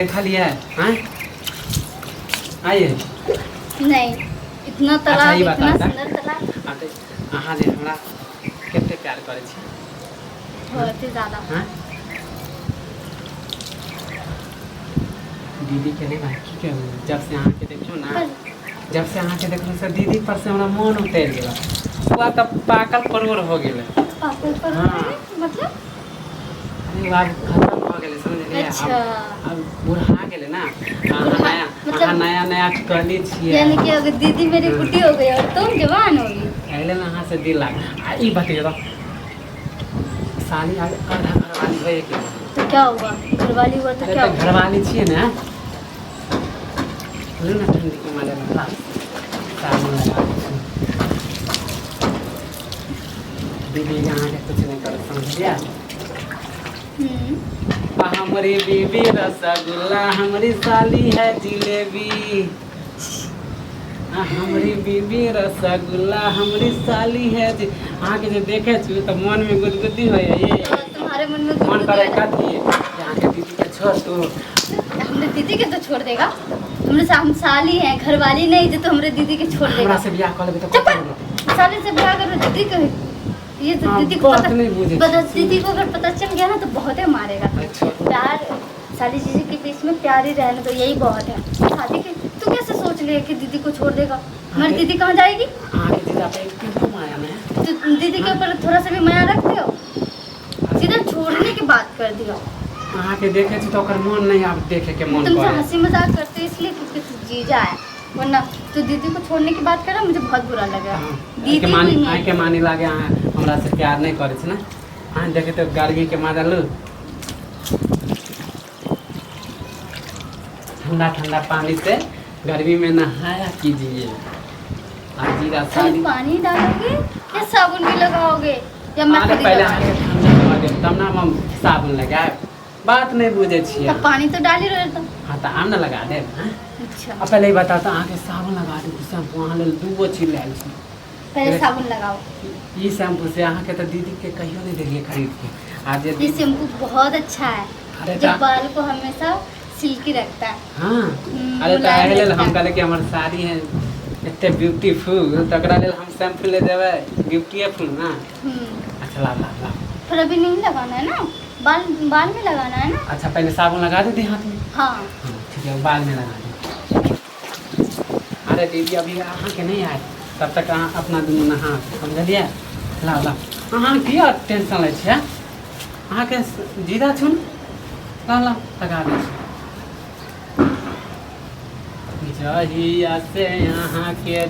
देखलियै आँय आइए। नहीं, इतना अच्छा, तालाब, ये बता इतना दा। सुंदर तालाब। आ तऽ अहाँ जे हमरा कते प्यार करै छी? बहुत ही ज्यादा। हाँ, दीदी के नहीं भाई, की कहू, जब से अहाँके देखलहुँ ना, पर जब से अहाँके देखलहुँ से दीदी पर से हमरा मन उतरि गेल। ओ तऽ पाकल परोड़ हो गेलै। पागल पर? हाँ। मतलब? अरे वो आब खत्म भऽ गेलै, समझलियै? अच्छा। आब बुढ़ा गेलै ना अहाँ। बुढ़ा- नया मतलब- अहाँ नया नया कली छियै। यानी कि अगर दीदी मेरी बुढ़ी हो गई और तुम जवान हो गई। एहि लेल अहाँ से दिल लाग आ ई बतैयौ तऽ साली आब आधा घरवाली होइए के तो क्या हुआ, घरवाली हुआ तो अरे क्या तऽ हुआ? घरवाली छियै ने। बोलू ने, ठंडी के मारे ला साबुन लगा दै छी। दीदी अहाँके कुछ नहि करत, समझलियै? हम्म। आ हमरी बीबी रसगुल्ला, हमरी साली है जिलेबी। आ हमरी बीबी रसगुल्ला, हमरी साली है जी। अहाँके जे देखै छी तऽ मनमे गुदगुदी होइए ये। तो तुम्हारे मन में मन गुदगुदी करे हो रहा कथी जे अहाँके दीदीके छोड़ तू। है? हमरे दीदी के तो छोड़ देगा? हमरे हम साली हैं, घरवाली नहीं जो तो हमरे दीदी के छोड़ हमरा देगा। से बियाह कऽ लेबै तऽ चुप कतऽ रहतै? साली से ब्याह करो दीदी के, ये तो हाँ, दीदी को बात पता नहीं बुझे पता छी। दीदी को अगर पता चल गया ना तो बहुत ही मारेगा। अच्छा। प्यार साली जीजी के बीच में प्यार ही रहने दो, यही बहुत है। शादी के तू कैसे सोच लिया कि दीदी को छोड़ देगा? हमारी दीदी कहाँ जाएगी? अहाँके जीजा पे केहनो माया नहि। तो दीदी के ऊपर थोड़ा सा भी माया रखते हो? सीधा छोड़ने की बात कर दिया। अहाँके देखै छी तऽ ओकर मन नहि आब देखैके मन तुमसे करे। हंसी मजाक करते हो इसलिए क्योंकि तू जीजा है, वरना तू दीदी को छोड़ने की बात कर रहा, मुझे बहुत बुरा लगा। हाँ, दीदी आइके मानी हुई है। आइके मानी लागे अहाँ हमरा से प्यार नहि करै छी ने। अहाँ देखै तऽ गर्मीके मजा लू, ठंडा ठंडा पानी से गर्मी में नहाया कीजिए आ जीरा खाली साली। पानी डालोगे या साबुन भी लगाओगे या मैं अरे खुद ही पहिले लगा अहाँके ठंडा कऽ देब तब ने हम साबुन लगायब। बात नहि बुझै छियै। तब पानी तो डाल ही रहे तो। हाँ, तऽ आम ने लगा देब, हाँ? अच्छा। आ पहिले ई बताउ तऽ अहाँके साबुन लगा देब शैम्पू? अहाँ लेल दूगो चीज लायल छी। पहले साबुन लगाओ। ई शैम्पू से अहाँके तऽ दीदीके कहियो नहि देलियै खरीद के आ जे ये शैम्पू बहुत अच्छा है, अरे जो बाल को हमेशा सिल्की रखता है। हाँ। अरे तऽ मुलायम एहि लेल रखता हम है। कहलियै कि हमर साड़ी है एते ब्यूटीफुल तऽ ओकरा लेल हम शैम्पू ले देबै ब्यूटीफुल ना। अच्छा, ला ला ला। पर अभी नहीं लगाना है ना, बाल बाल में लगाना है ना। अच्छा, पहले साबुन लगा दे हाथ में। हाँ। हाँ, ठीक है, बाल में लगा दे। अरे दीदी अभी अहाँके नहि आयत, तब तक अहाँ अपना दुनू नहा, समझलियै? लाउ लाउ, अहाँ किया टेंशन लै छियै? अहाँके जीजा छुन। लाउ लाउ, लगा दै छी। जहिया से अहाँके